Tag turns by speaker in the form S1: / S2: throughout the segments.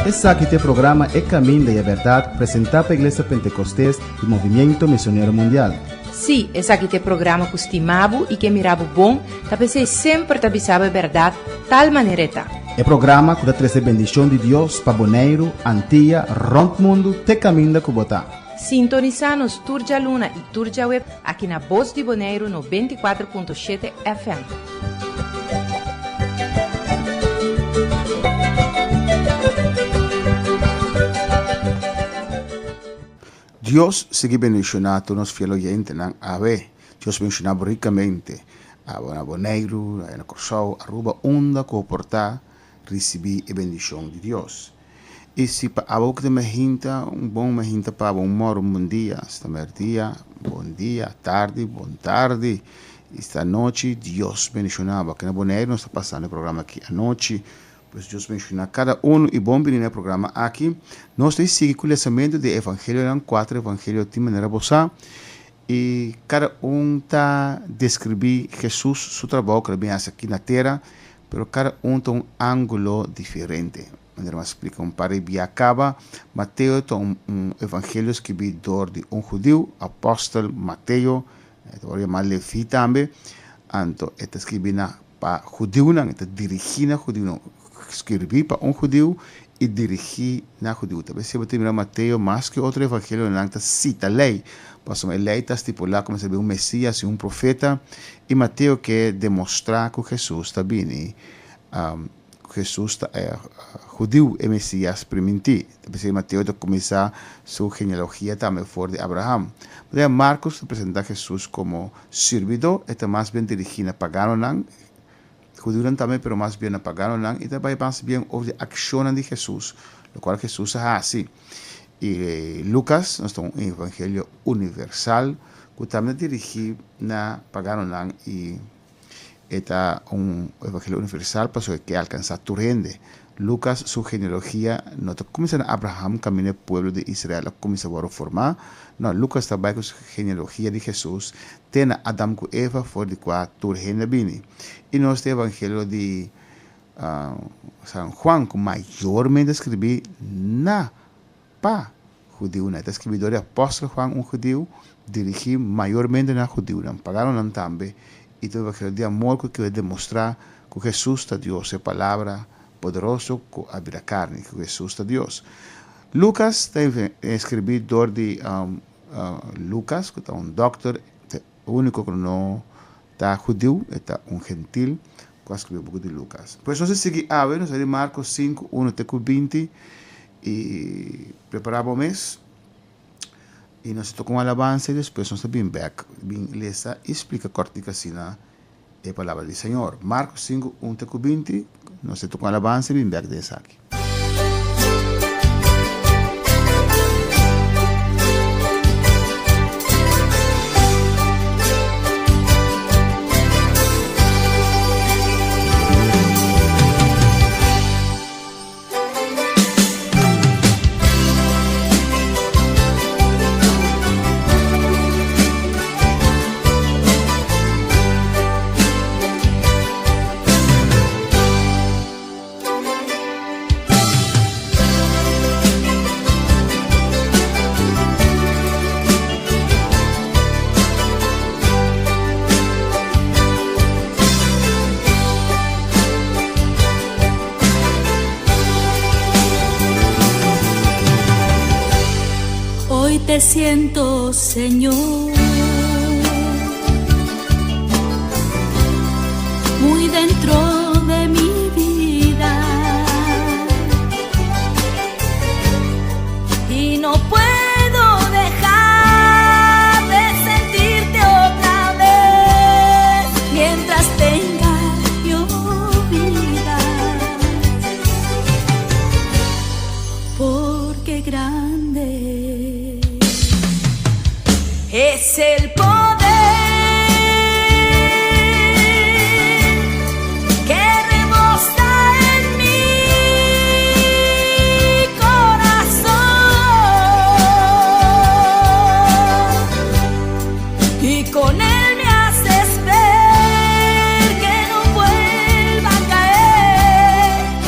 S1: Esaki ta e programa E Caminda y e Berdad presenta pa Iglesia Pentecostes y Movimiento Misionero Mundial.
S2: Sí, esaki ta e programa ku stima bo i ke mira bo bon, ta p'esei semper ta bisa bo e bèrdat tal manera e ta.
S1: E programa ku ta trese bendishon di Dios pa Boneiru, Antia, rònt mundu te kaminda ku bo ta.
S2: Sintonisá nos tur djaluna i tur djaweb aki na Bos di Boneiru 94.7 FM.
S3: Dios sigui bendiciona tur nos fiel oyentenan awe. Dios bendiciona bo ricamente. Abo na Boneiru, na Corsou, Aruba, unda cu bo por ta, ricibi e bendicion di Dios. Y si pa abo cu ta mehinta, un bon mehinta pa abo, un moro, un bon dia. Si ta merdia, bon dia, tardi, bon tardi. Y si ta anochi, Dios bendiciona bo. Aki na Boneiru nos ta pasando e programa aki anochi. Pues Dios bendiciona cada uno y bon bini na e programa aki. Nos ta sigui cu lesamento di e evangelionan, cuatro evangelio tin manera bo sa, y cada un ta describi Jesus su trabao cu el a bin haci aki na tera, pero cada un ta un angulo diferente. Manera mi a splica un par di bia caba, Mateo ta un un evangelio scribi door di un hudiu, apostel Mateo, e ta worde yama Levi tambe, anto e ta scribi na Pa hudiunan, e ta dirigí na hudiunan, skirbí pa un hudiu i dirigí na hudiu. Ta bes bo ta mira Mateo mas ku e otro evangelionan ta sita lei, pasobra e lei ta stipulá ku mester bin un Mesías i un profeta, i Mateo ke demostrá ku Hesus ta bini, ku Hesus ta e hudiu, e Mesías primintí. Ta p'esei Mateo ta kuminsá su genealogia tambe for di Abraham. Manera Markus ta presentá Hesus komo Sirbidó, e ta mas bien dirigí na paganonan, hudiunan tambe, pero mas bien na paganonan, i ta bai mas bien over di akshonnan di Hesus, lokual Hesus a hasi. I Lukas nos ta un evangelio universal ku tambe ta dirigí na paganonan i e ta un evangelio universal pasobra e ke alkansá tur hende. Lukas su genealogia no ta kuminsá na Abraham kaminda e pueblo di Israel a kuminsá wòrdu formá. No, Lukas ta bai ku su genealogia di Hesus te na Adam ku Eva for di kua tur hende a bini. I nos ta e evangelio di San Juan ku mayormente a skribí na pa hudiunan. E ta skribí dor di apòstel Juan, un hudiu, dirigí mayormente na hudiunan, paganonan tambe, i ta un evangelio di amor ku kier demostrá ku Hesus ta Dios, e Palabra poderoso ku a bira karni, ku Hesus ta Dios. Lukas ta skribí dor di Lukas, ku ta un dòkter, ta e úniko ku no ta hudiu, e ta un gentil ku a skribí buki di Lukas. Pues nos a sigui awe, nos a di Marko sinku, unu te ku binti, i prepará bo mes, i nos a toka un alabansa i despues nos ta bin bèk, bin lesa i splika kòrtik asina e palabra di Señor. Marko sinku, un te ku 20, nos ta toka un alabansa i bin bèk den esaki.
S4: Hoy te siento, Señor, muy dentro de mi vida y no puedo dejar de sentirte otra vez mientras tenga yo vida, porque grande es el poder que rebosa en mi corazón y con él me haces ver que no vuelva a caer.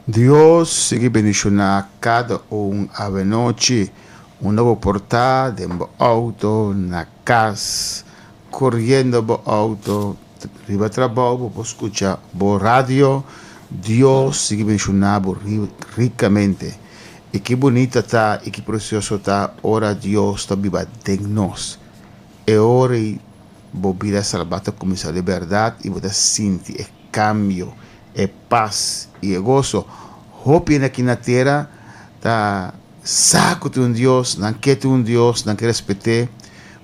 S3: Dios sigui bendiciona cada un awe nochi. Unda bo por ta, den bo auto, na cas, coriendo bo auto, riba trabou bo por scucha bo radio. Dios sigui bendiciona bo ricamente. Y ki bunita ta y ki precioso ta ora Dios ta biba den nos. E ora ey bo bida salba ta cuminsa di berdad y bo ta sinti e cambio, e pas y e goso. Hopi hende aki na tera ta sa cu tin un Dios, nan ke tin un Dios, nan ke respet'é,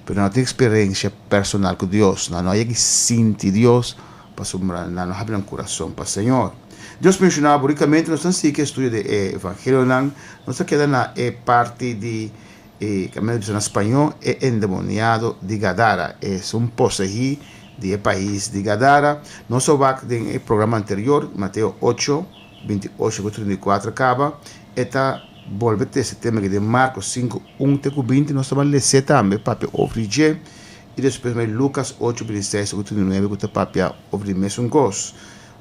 S3: pero nan no tin experiencia personal cu Dios. Nan no a yega sinti Dios pasobra nan no habri nan curason pa Señor. Dios menciona bo ricamente, nos ta sigui estudio di e Evangelionan, nos ta keda na e parti di E kaminda bisa na spañó e endemoniado di Gadara. Esun poseí di e pais di Gadara. Nos a wak den e programa anterior, Mateo ocho, 28 ku 34 kaba. E ta bolbe trese tema aki den Marko sinku, un te ku 20. Nos ta ban les'é tambe papia over di dje. I despues bai Lukas ocho, 26 ku 39 ku ta papia over di mesun kos.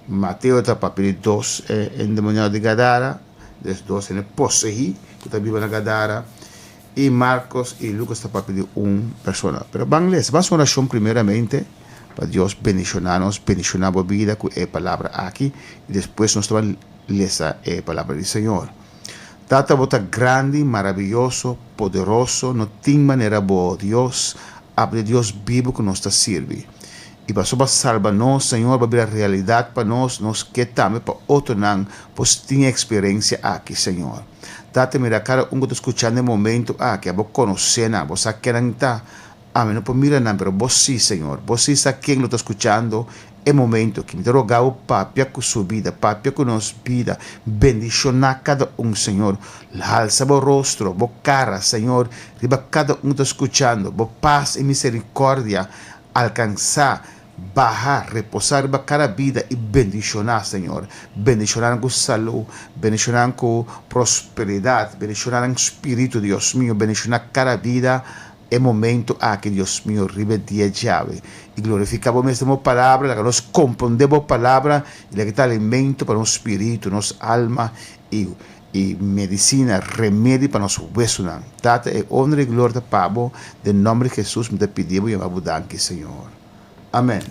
S3: Mateo ta papia di dos endemoniado di Gadara. Des dos hende poseí ku ta biba na Gadara, i Markos i Lukas ta papia di un persona. Pero ban lesa, ban hasi un orashon primeramente pa Dios bendishoná nos, bendishoná bo bida ku e palabra aki, i despues nos ta ban lesa e palabra di Señor. Tata, bo ta grandi, maraviyoso, poderoso, no tin manera bo, Dios, abo di Dios bibu ku nos ta sirbi. I pasobra salba nos, Señor, bo a bira realidat pa nos, nos ke tambe pa otronan por tin e eksperensia aki, Señor. Tata, mira kada un ku ta skuchando e momentu aki, abo konosé nan, bo sa ken nan ta. Ami no por mira nan, pero bo sí, Señor. Bo sí sa ken lo ta skuchando e momentu aki. Mi ta roga bo papia ku su bida, papia ku nos bida. Bendishoná kada un, Señor. Halsa bo rostro, bo kara, Señor, riba kada un ku ta skuchando. Bo pas i miserikòrdia Alkansá, baha, reposá riba kada bida i bendishoná, Señor. Bendishoná nan ku salú, bendishoná nan ku prosperidat, bendishoná nan spiritu, Dios mio, bendishoná kada bida e momento aki, Dios mio, riba e dia djawe. I glorifiká Bo mes den Bo Palabra, laga nos komprondé Bo Palabra i laga e ta alimento pa nos spiritu, nos alma i I medicina, remedi pa nos huesonan. Tata, e honra i gloria ta pa Bo, den nomber di Jesus mi ta pidi Bo i ama Bo danki, Señor. Amen.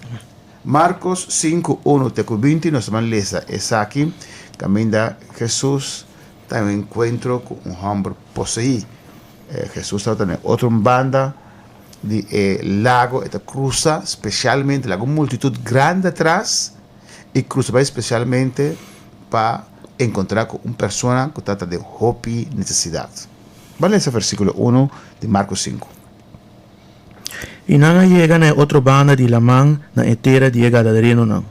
S3: Marcos sinku, unu te ku 20, nos ta ban lesa esaki, kaminda Jesus ta en un enkuentro ku un hòmber poseí. Jesus tabata na e otro banda di e lago, e ta krusa spesialmente, laga un multitut grandi atras, i krusa bai spesialmente pa enkontrá ku un persona ku ta ta den hopi nesesidat. Ban lesa versíkulo unu di Marko sinku.
S5: I nan a yega na e otro banda di laman na e tera di e Gadarenonan.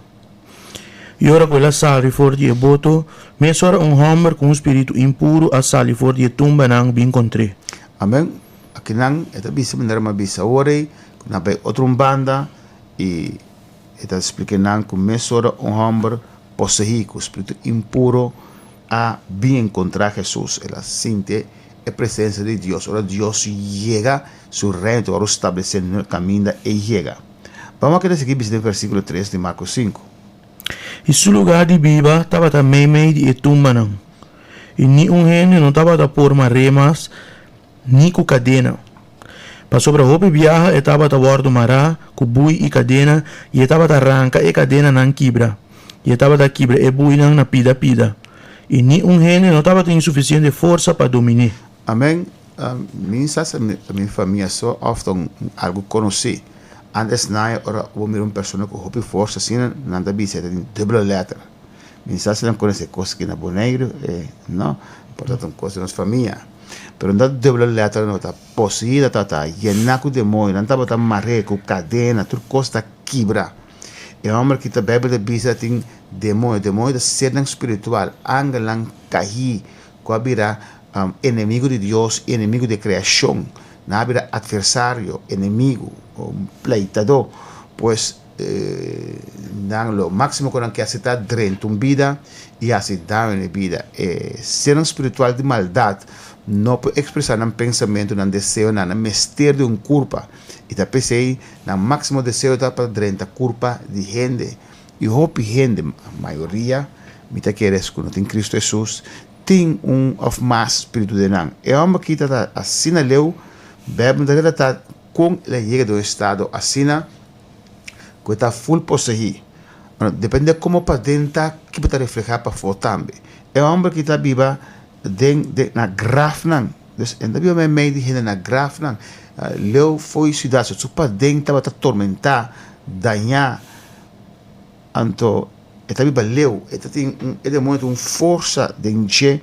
S5: I ora ku el a sali for di e boto, mesora un hòmber ku un spiritu impuru a sali for di e tumbanan bin kontr'é.
S3: Amen. Akinan e ta bisa manera mi a bisa awor ei, ku nan a bai otro un banda i E ta splika nan ku mesora un hòmber poseí ku spiritu impuro a bin enkontrá Hesus. El a sinti e presensia di Dios. Ora Dios yega, su reino ta wòrdu stablesé na kaminda e yega. Ban wak e ta sigui bisa den versíkulo tres di Marko sinku.
S5: I su lugá di biba tabata meimei di e tumbanan, i ni un hende no tabata por mar'é mas ni ku kadena. Pasobra hopi biaha e tabata wòrdu mará ku bui i kadena i e tabata ranka e kadenanan kibra, i e tabata kibra e buinan na pida pida, i ni un hende no tabatin sufisiente forsa pa domin'é.
S3: Amen. Mi sa si ta mi famia so of ta un algu konosí. Antes na ora bo mira un persona ku hopi forsa asina nan ta bisa e ta tin dubbele letter. Mi sa si nan konosé kos aki na Boneiru, no, por ta un kos di nos famia. Pero no ta dubbele letter no ta poseída ta yená ku demoño, nan tabata mar'é ku kadena, tur kos ta kibra. E hòmber ki ta Beibel ta bisa tin demoño, demoño ta sernan spiritual, angelnan kaí ku a bira enemigu di Dios i enemigu di e kreashon. Nan a bira atversario, enemigu, pleitadó. Pues nan lo máksimo ku nan ke hasi ta drenta un bida i hasi daño na e bida. E sernan spiritual di maldat no por ekspresá nan pensamentu, nan deseonan, nan mester di un kurpa. I ta p'esei nan máksimo deseo ta pa drenta kurpa di hende. I hopi hende, mayoria, Mi ta kere ku no tin Kristu Hesus, tin un òf mas spiritu den nan. E hòmber aki ta asina leu, Beibel no ta relatá kon el a yega den un estado asina ku e ta ful poseí. Bueno, depende komo paden ta, ki bo ta reflehá pafó tambe. E hòmber aki ta biba den den na grafnan, dus e no ta biba meimei di hende, na grafnan, leu fo'i siudat. Su paden tabata tormentá, dañá. Anto e ta biba leu, e ta tin un, e demonio tin un forsa den dje,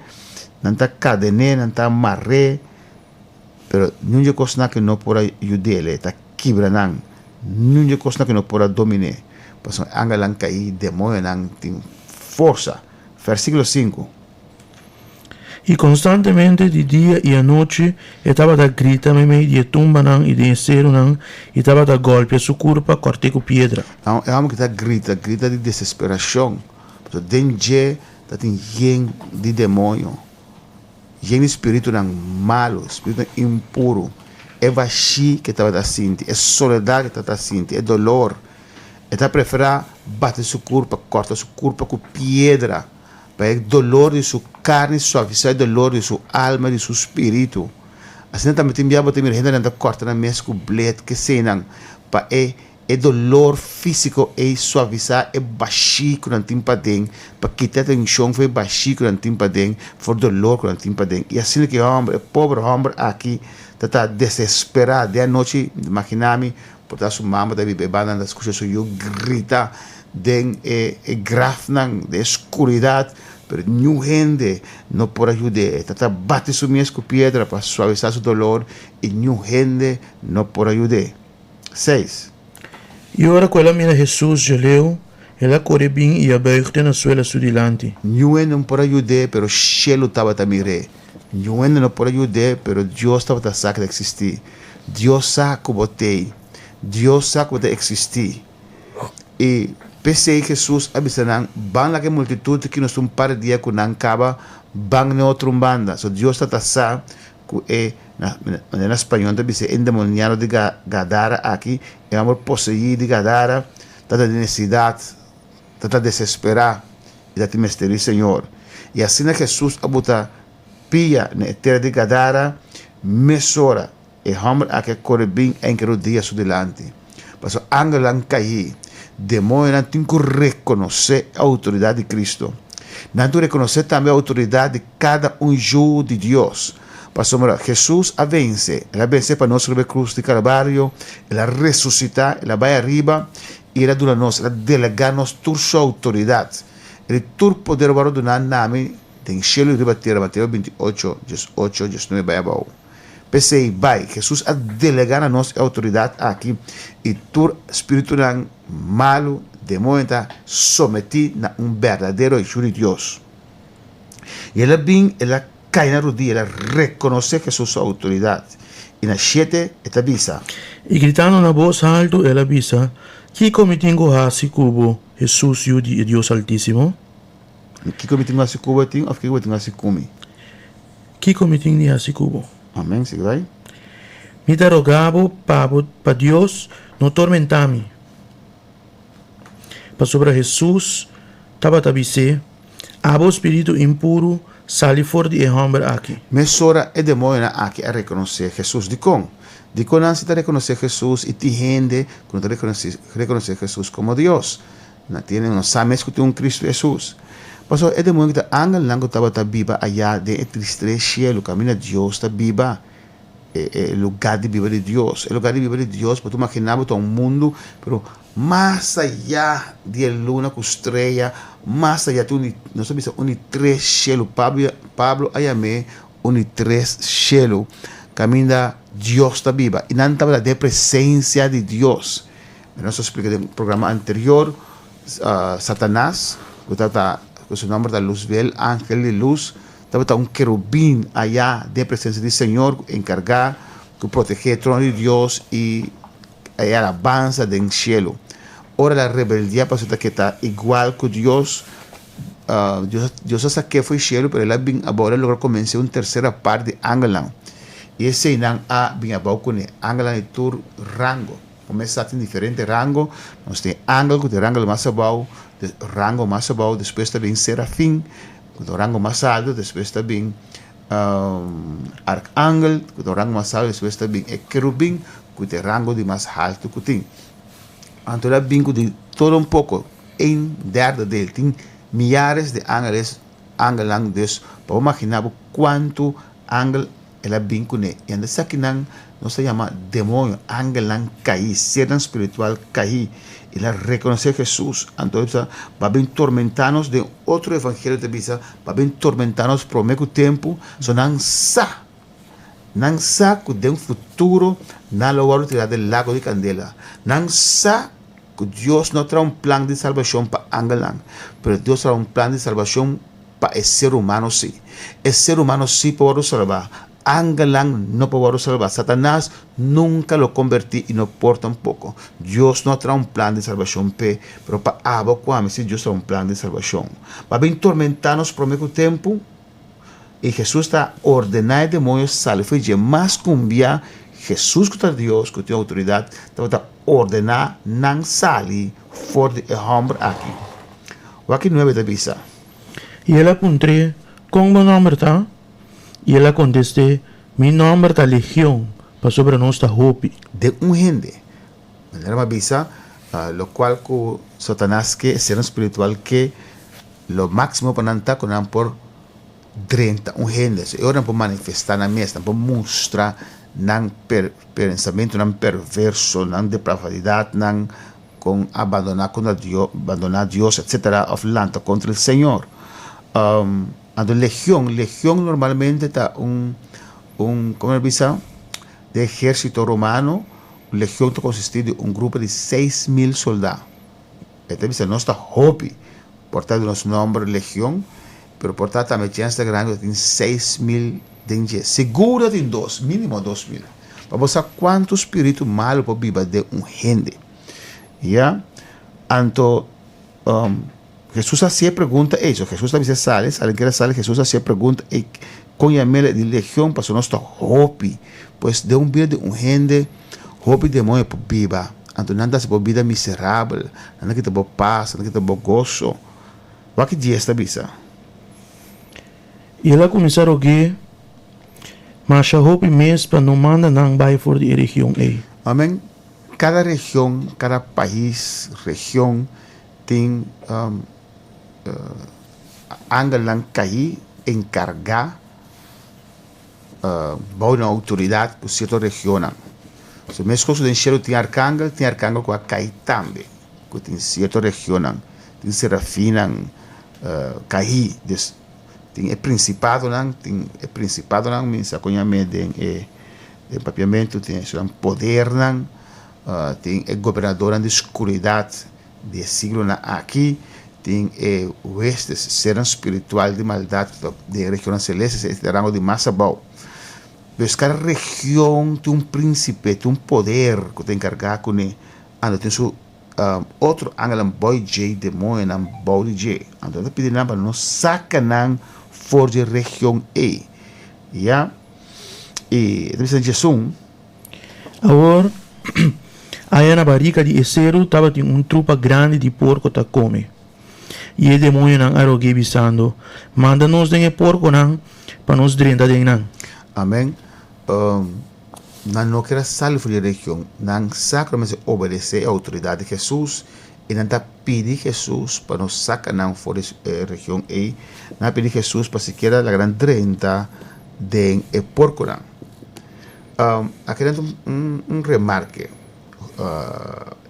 S3: nan ta kaden'é, nan ta mar'é, pero niun dje kosnan ke no por a yud'é, e ta kibra nan, niun dje kosnan ke no por a domin'é, pasobra e angelnan kaí, demonionan tin forsa. Versíkulo sinku.
S5: I konstantemente di dia i anochi e tabata grita meimei di e tumbanan i den e serunan i tabata gòlpia su kurpa kòrt'é ku piedra.
S3: E hòmber ki ta grita, grita di desesperashon, pasobra den dje ta tin yen di demoño, yen di spiritunan malu, spiritunan impuru. E bashí ku e tabata sinti, e soledat ku e tabata sinti, e dolor, e ta preferá bati su kurpa, kòrta su kurpa ku piedra. Pa e dolor di su carni suavisa e dolor di su alma, di su spiritu. Asina tambe tin bia bo ta mira hendenan ta corta nan mes cu blet, kesenan, pa e e dolor fisico ey suavisa e bashi cu nan tin paden, pa kita e tension for e bashi cu nan tin paden, for dolor cu nan tin paden. Y asina ki e homber, e pober homber aki ta ta desespera den anochi, imagina mi, por ta su mama ta biba e banda nan ta scucha su yu grita den e e grafnan, den e skuridat, pero niun hende no por a yud'é. E ta ta bati su mes ku piedra pa suavisá su dolor i niun hende no por a yud'é. Seis.
S5: I ora ku el a mira Hesus djaleu, el a kore bin i a buig te na suela su dilanti.
S3: Niun hende no por a yud'é, pero shelu tabata mir'é. Niun hende no por a yud'é, pero Dios tabata sa ku ta eksistí. Dios sa ku bo t'ei. Dios sa ku bo ta eksistí. I p'esei Hesus a bisa nan, Ban laga e multitut ki nos un par di dia ku nan kaba, ban n'e otro un banda. So Dios ta ta sa ku e, na manera na spañol ta bisa, e endemoniado di Gadara aki, e hòmber poseí di Gadara, ta ta den nesesidat, ta ta desesperá i ta tin mester di Señor. I asina Hesus a buta pia na e tera di Gadara, mesora E hòmber aki a kore bin enke rodia su dilanti. Pasobra angelnan kaí, demoñonan tin ku rekonosé e outoridat di Kristu. Nan tin ku rekonosé tambe e outoridat di kada un yu di Dios. Pasobra Hesus a vense, el a vense pa nos riba e krus di Kalvario, el a resusitá, el a bai ariba i el a duna nos, el a delegá nos tur su outoridat. El di, Tur poder wòrdu duná na mi den shelu i riba tera, Mateo binti ocho, dies ocho, dies nuebe bai abou. P'esei, bai, Hesus a delegá na nos e outoridat aki, i tur spiritunan malu, demoño ta sometí na un berdadero Yu di Dios. I el a bin, el a kai na rudia, el a rekonosé Hesus su outoridat. I na shete e ta bisa.
S5: I gritando na bos haltu el a bisa, Kiko mi tin ku hasi ku bo, Hesus, Yu di e Dios Altísimo?
S3: Kiko mi tin ku hasi ku bo tin òf kiko bo tin ku hasi ku mi?
S5: Kiko mi tin di hasi ku bo?
S3: Amen, sigui bai.
S5: Mi ta roga bo pa bo, pa Dios no tormentá mi. Pasobra Hesus tabata bis'é, Abo spiritu impuru, sali for di e hòmber aki.
S3: Mesora e demoñonan aki a rekonosé Hesus. Dikon? Dikon nan si ta rekonosé Hesus i tin hende ku no ta rekonosé Hesus komo Dios? Nan tiene, no sa mes ku tin un Kristu Hesus. Pasobra e demoño ku ta angelnan ku tabata biba ayá den e tristres shelu, kaminda Dios ta biba, e e lugá di biba di Dios. E lugá di biba di Dios, bo ta imaginá bo ta un mundu, pero mas ayá di e luna ku strea, mas ayá tin un di, nos ta bisa un di tres shelu. Pablo, Pablo a yam'é un di tres shelu, kaminda Dios ta biba. I nan tabata den presensia di Dios. Nos a splika den programa anterior, Satanas, ku tabata, ku su nòmber ta Luzbel, angel di lus, tabata un kerubin ayá den presensia di Señor, ku enkargá ku protegé e trono di Dios i e alabansa den shelu. Ora el a rebeldiá pasobra ta ke ta igual ku Dios, Dios, Dios a sak'é for di shelu, pero el a bin abou, el a logra komensé un tersera parti di angelnan, i eseinan a bin abou kuné, angelnan di tur rango. Comenzá tin diferente rango, nos tin angel cu ta e rango di mas abao, Rango mas abou, despues ta bin serafin, ku ta un rango mas alto, despues ta bin arkangel, ku ta un rango mas alto, despues ta bin e kerubin, ku ta e rango di mas haltu ku tin. Anto el a bin ku di todo un poko, ein derde del, tin miyares di angeles, angelnan, dus pa bo magina bo kuantu angel el a bin kuné. I anto esakinan nos ta yama demoño, angelnan kaí, sernan spiritual kaí. El a rekonosé Hesus. Anto el bisa, Ba bin tormentá nos, den otro evangelio ta bisa, Ba bin tormentá nos promé ku tempu, so nan sa, nan sa ku den futuro nan lo wòrdu tirá den lago di kandela. Nan sa ku Dios no traha un plan di salbashon pa angelnan, pero Dios traha un plan di salbashon pa e ser humano sí. E ser humano sí por wòrdu salbá. Angelnan no por wòrdu salbá. Satanas nunka lo kombertí i no por tampoko. Dios no a traha un plan di salbashon p'e, pero pa abo ku ami sí Dios traha un plan di salbashon. Ba bin tormentá nos promé ku tempu, i Hesus ta ordená e demoño sali for dje. Mas ku un bia, Hesus ku ta Dios, ku tin outoridat, tabata ordená nan sali for di e hòmber aki. Wak nuebe ta bisa.
S5: I el a puntr'é, Kon bo nòmber ta? I el a kontest'é, Mi nòmber ta Legion, pasobra nos ta hopi.
S3: Den un hende. Manera mi a bisa, lokual ku Satanas ke, e sernan spiritual ke, lo máksimo pa nan ta ku nan por drenta un hende. So e ora nan por manifestá nan mes, nan por mustra nan pensamentunan perverso, nan depravadidatnan, Con abandona contra Dios, bandona Dios, etcetera, of lanta contra el Señor. Anto legion, legion normalmente ta un, un, como nan bisa, de ehercito romano, legion ta consisti di un grupo di 6000 solda. E ta bisa nos ta hopi, por ta di nos nomber legion, pero por ta tambe chens ta grandi ku ta tin 6000 den dje. Sigur ta tin dos, minimo 2000. Pa bo sa kuantu spiritu malu por biba den un hende. Ya. Anto, Hesus a hasi e pregunta ei. So Hesus ta bisa sali, sali kere sali, Hesus a hasi e pregunta ei kon yam'el di legion pasobra nos ta hopi. Pues den un bida di un hende hopi demoño por biba. Anto nan ta hasi bo bida miserabel, nan ta kita bo pas, nan ta kita bo goso. Wak ki dies ta bisa?
S5: I el a kuminsá rog'é masha hopi mes pa no manda nan bai for di e region ei.
S3: Amen. Kada region, kada pais, region tin angelnan kaí enkargá bou nan outoridat ku sierto regionnan. So meskos ku den shelu tin arkangel, tin arkangel ku a kai tambe, ku tin sierto regionnan, tin serafinnan kaí. Dus tin e prinsipadonan, tin e prinsipadonan, mi sa kon yam'é den e den papiamentu, tin esun podernan, tin e gobernadornan di skuridat di e siglonan aki, tin e huestes, sernan spiritual di maldat ku ta den e regionnan seleste, esei ta rango di mas abou. Pues kada region tin un prínsipe, tin un poder ku ta enkargá kuné, anto tin su otro angelnan bou dje, demoñonan bou di dje. Anto nan ta pidi nan pa no saka nan for di e region ei. Ya. I e ta bisa Djesun.
S5: Awor, aya na barika di e seru tabatin un trupa grandi di porko ta kome. I e demoñonan a rog'é bisando, Manda nos den e porkonan pa nos drenta den nan.
S3: Amen. Nan no kier a sali for di e region. Nan sa ku nan mester obedesé e outoridat di Hesus i nan ta pidi Hesus pa no saka nan for di e region ei. Nan a pidi Hesus pa sikiera laga nan drenta den e porkonan. Aki nan ta un remarke.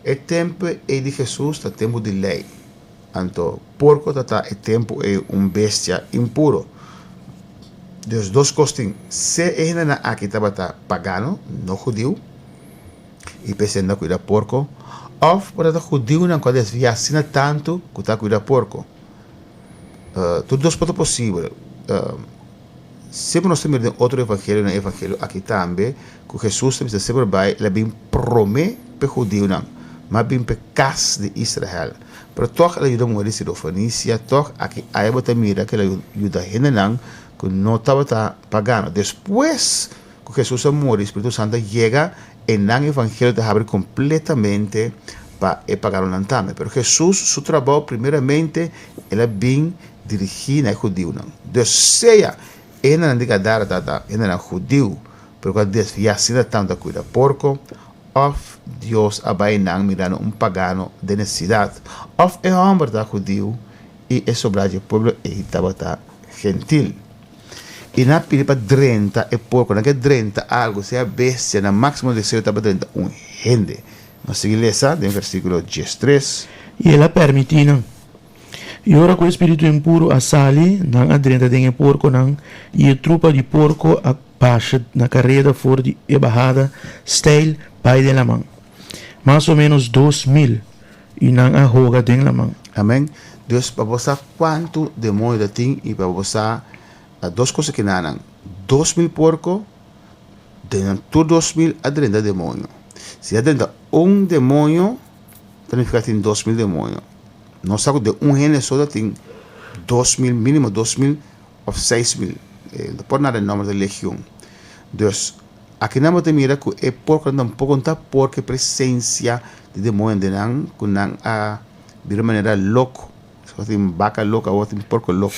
S3: E tempu ei di Hesus ta tempu di lei. Anto porko ta ta e tempu ei un bestia impuro. Dus dos kos tin, se e hendenan aki tabata pagano, no hudiu, i p'esei nan ta kuida porko, òf por ta hudiunan ku a desviá asina tantu ku ta kuida porko. Tur dos por ta posibel. Semper nos ta mira den otro evangelio, na e evangelio aki tambe, ku Hesus ta bisa semper bai, el a bin promé p'e hudiunan, ma a bin p'e kas di Israel. Pero tòg el a yuda muhé di Sirofenisia, tòg aki aya bo ta mira ku el a yuda hendenan ku no tabata pagano. Despues ku Hesus a muri, Spiritu Santu a yega, e nan evangelio ta habri kompletamente pa e paganonan tambe. Pero Hesus su trabou primeramente el a bin dirigí na e hudiunan. Dus sea e hendenan di Gadara tabata hendenan hudiu pero ku a desviá asina tantu a kuida porko, òf Dios a bai nan mirando un pagano den e siudat, òf e hòmber ta hudiu i e sobrá dje pueblo ei tabata gentil. I nan a pidi pa drenta e porko, nan ke drenta algu, sea bestia, nan máksimo deseo tabata drenta un hende. Nos sigui lesa den versíkulo diestres.
S5: I el a pèrmití nan. I ora ku e spiritu impuru a sali, nan a drenta den e porkonan, i e trupa di porko a basha na kareda for di e bahada steil bai den laman, mas o ménos 2000, i nan a hoga den laman.
S3: Amèn. Dus pa bo sa kuantu demoño ta tin i pa bo sa dos kos aki nan, 2000 porko, den nan tur 2000 a drenta demoño. Si a drenta un demoño, ta nifiká tin 2000 demoño. Nos sa ku den un hende so ta tin 2000, mínimo 2000 òf 6000. No por nada e nòmber di legion. Dus, aki nan bo ta mira ku e porkonan tampoko no ta porke presensia di demoño den nan ku nan a bira manera loko. So tin baka loko, awor tin porko loko.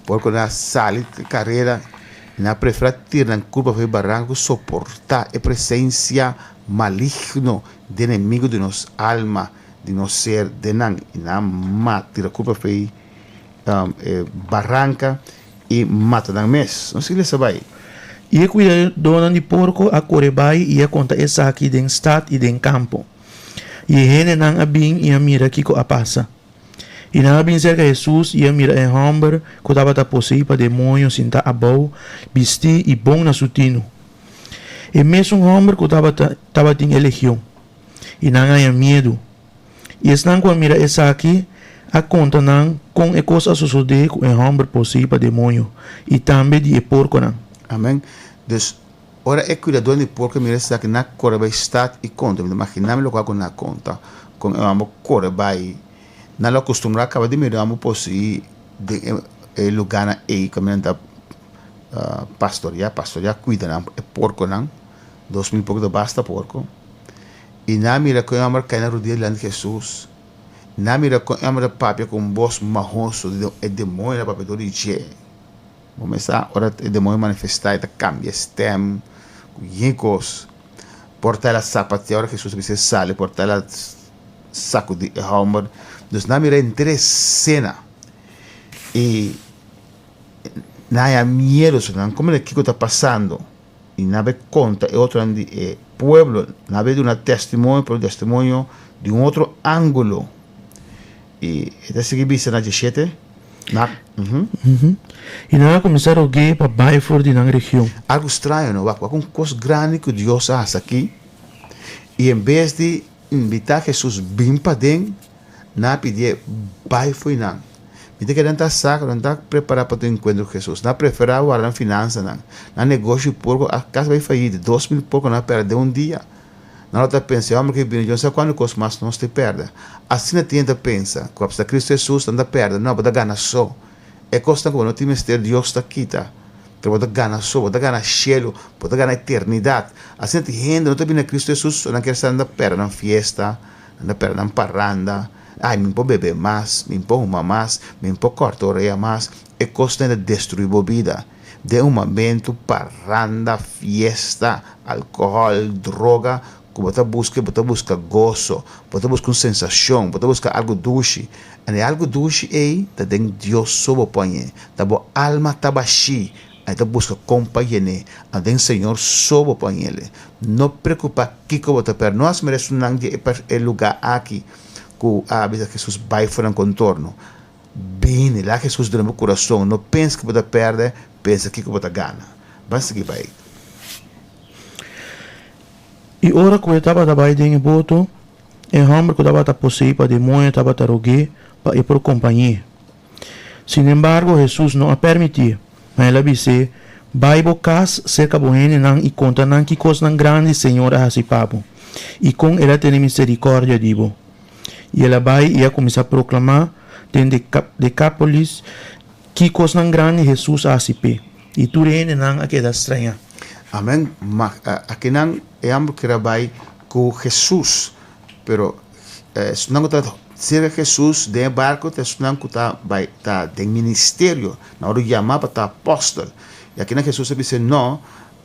S3: Porkonan a sali karera i nan a preferá tira nan kurpa for e baranka ku soportá e presensia maligno di enemigo di nos alma, di nos ser den nan. I nan a mata, tira kurpa for e baranka i mata nan mes. Nos sigui lesa bai.
S5: I e kuidadónan di porko a kore bai i a konta esaki den stat i den kampo. I e hendenan a bin i a mira kiko a pasa. I nan a bin serka Hesus i a mira e hòmber ku tabata poseí pa demoño sintá abou, bistí i bon na su tinu. E mesun hòmber ku tabata tabatin e legion. I nan a haña miedu. I esnan ku a mira esaki a konta nan kon e kos a sosodé ku e hòmber poseí pa demoño i tambe di e porkonan.
S3: Amèn. Dus, Ora e kuidadónan di porko mira esaki, nan a kore bai stat i konta. Mi ta imaginá mi lokual ku nan a konta, kon e hòmber kore bai. Nan lo akustumbrá kaba di mira e hòmber poseí den e lugánan ei kaminda nan ta pastoriá, pastoriá, kuida nan e porkonan, 2000 porko ta basta porko. I nan a mira kon e hòmber kai na rudia dilanti di Hesus. Nan a mira kon e hòmber ta papia ku un bos mahoso, e demoño ta papia dor di dje. Bo mes sa ora e demoño manifestá e ta kambia stèm ku yen kos. Por ta el a sapateá ora Hesus a bisa e sali, por ta el a sakudí e hòmber. Dus nan a mira henter e esena i nan a haña miedu, so nan komo kiko ta pasando i nan a bai konta e otronan di e pueblo, nan a bai duna testimonio, pero testimonio di un otro ángulo. I e ta sigui bisa na 17, Na, mhm.
S5: I nan a kuminsá rog'é pa bai for di nan region.
S3: Algu straño, no? Wak, wak un kos grandi ku Dios a hasi aki. I en bes di invitá Hesus bin paden, nan a pidié bai fo'i nan. Mi ta kere nan ta sa ku nan ta prepará pa tin enkuentro ku Hesus. Nan a preferá warda nan finansanan. Nan negoshi porko a kasi bai fayida. 2000 porko nan a pèrdè den un dia. Nan lo ta pensa, e hòmber ke bini, djon sa kuantu kos mas nos te pèrdè. Asina tin hende ta pensa, ku apesar Kristu Hesus nan ta pèrdè. No, bo ta gana so. E kosnan ku bo no tin mester, Dios ta kita. Pero bo ta gana so, bo ta gana shelu, bo ta gana eternidat. Asina tin hende no ta bini na Kristu Hesus, so nan kier sa nan ta pèrdè nan fiesta, nan ta pèrdè nan paranda. Ai, mi por bebe mas, mi por huma mas, mi por kòrta orea mas. E kosnan ei ta destruí bo bida. Den un momentu paranda, fiesta, alkohòl, droga, ku bo ta buska, bo ta buska goso, bo ta buska un sensashon, bo ta buska algu dushi. En e algu dushi ei ta den Dios so bo por hañ'é. Ta bo alma ta bashí, en e ta buska kon pa yen'é. Anto den Señor so bo por hañ'el. No preokupá kiko bo ta pèrdè. No hasi mira esunnan di e lugá aki ku a bisa Hesus bai for nan kontorno. Bini, laga Hesus duna bo kurason. No pensa ku bo ta pèrdè, pensa kiko bo ta gana. Ban sigui bai.
S5: I ora ku e tabata bai den e boto, e hòmber ku tabata poseí pa demoño tabata rog'é pa e por kompañ'é. Sinembargo, Hesus no a pèrmitié, ma el a bis'é, Bai bo kas serka bo hendenan i konta nan ki kosnan grandi Señor a hasi pa bo, i kon el a tene miserikòrdia di bo. I el a bai i a kuminsá proklamá den Dekápolis ki kosnan grandi Hesus a hasi p'e, i tur e hendenan a keda strañá.
S3: Amèn. Ma akinan e hòmber kier a bai ku Hesus, pero Esnan ku ta serka Hesus den e barko ta esnan ku ta bai ta den ministerio, nan wòrdu yamá pa ta apòstel. I akinan Hesus a bisa, Nò,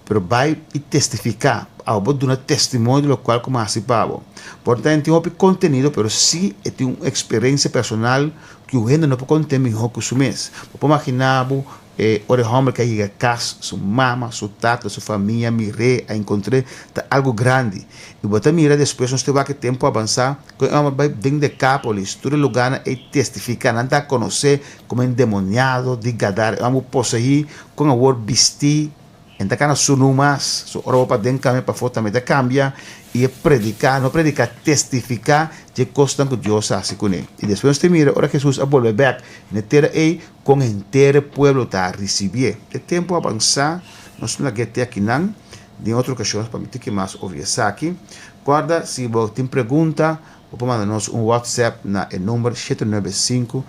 S3: pero bai i testifiká, abo bo duna testimonio di lokual ku mi a hasi pa bo. Por ta e tin hopi kontenido, pero sí e tin un eksperensia personal ku un hende no por kont'é mihó ku su mes. Bo por maginá bo E ora e hòmber ke a yega kas, su mama, su tata, su famia mir'é, a enkontr'é, ta algu grandi. I bo ta mira despues nos ta wak e tempu abansá, kon e hòmber bai den Dekápolis, tur e lugánan ei testifiká, nan ta konos'é komo endemoniado di Gadara, e hòmber poseí, kon awor bistí, E ta kana sunu mas, su ora bo paden kambia, pafó tambe ta kambia, i e prediká, no prediká, testifiká dje kosnan ku Dios a hasi kuné. I despues nos ta mira ora Hesus a bolbe bèk na e tera ei, kon henter e pueblo ta risibié. E tempu a avansá, nos no lag'é te akinan, den otro okashon nos papia tiki mas over esaki. Kòrda, si bo tin pregunta, bo por manda nos un whatsapp na e number 795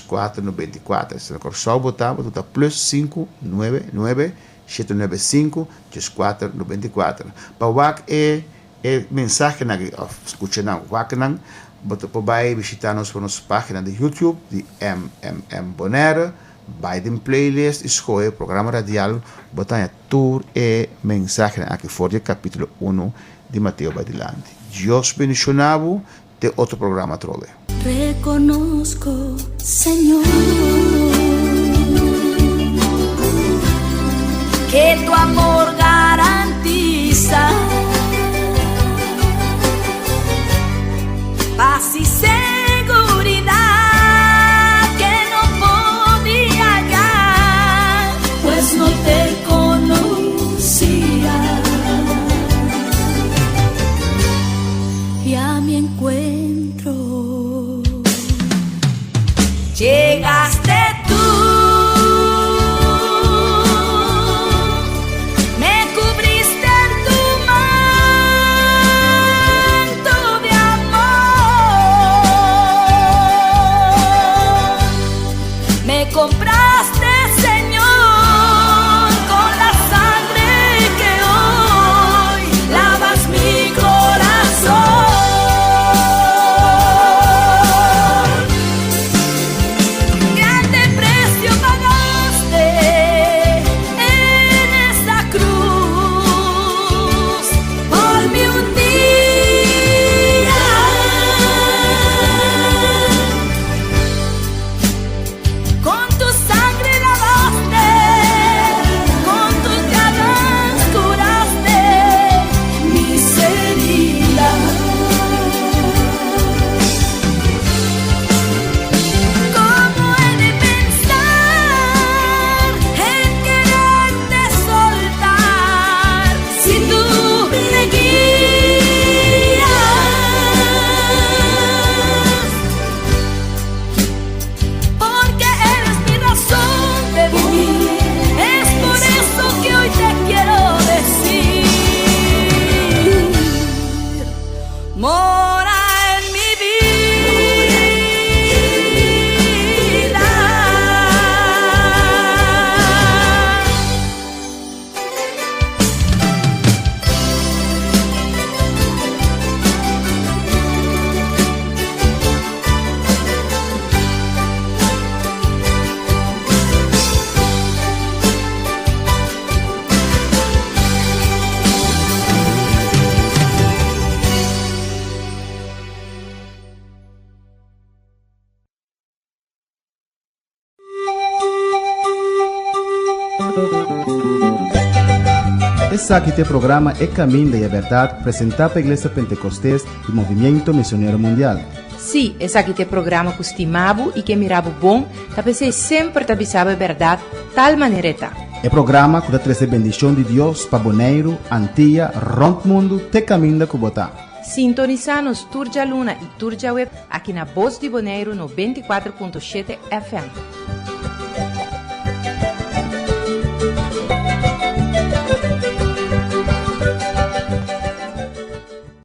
S3: 14 94. Si na Kòrsou bo ta, bo ta ta plus 599 795 14 94. Pa wak e e mensahenan aki òf skucha nan, wak nan, bo ta por bai bishita nos for nos página di YouTube di MMM Bonaire, bai den playlist i skohe programa radial, bo ta haña tur e mensahenan aki for di e kapítulo unu di Mateo bai dilanti. Dios bendishoná bo. Te otro programa atrobe.
S4: Reconozco, Señor, que tu amor garantiza paz y seguridad que no podía hallar, pues no te conocía. Y a mi encuentro llegaste tú. Me cubriste en tu manto de amor. Me compraste, Señor, con la sangre que hoy lavas mi corazón. Grande precio pagaste en esa cruz por mi un día. Con tu sangre lavaste, con tus llagas curaste mis heridas. ¿Cómo he de pensar en quererte soltar si tú me guías? Porque eres mi razón de vivir. Es por eso que hoy te quiero decir: Mora en mi vida.
S1: Esaki ta e programa E Caminda y e Berdad presenta pa Iglesia Pentecostes y Movimiento Misionero Mundial.
S2: Sí, esaki ta e programa ku stima bo i ke mira bo bon, ta p'esei semper ta bisa bo e bèrdat tal manera e ta.
S1: E programa ku ta trese bendishon di Dios pa Boneiru, Antia, rònt mundu te kaminda ku bo ta.
S2: Sintonisá nos tur djaluna i tur djaweb aki na Bos di Boneiru 94.7 FM.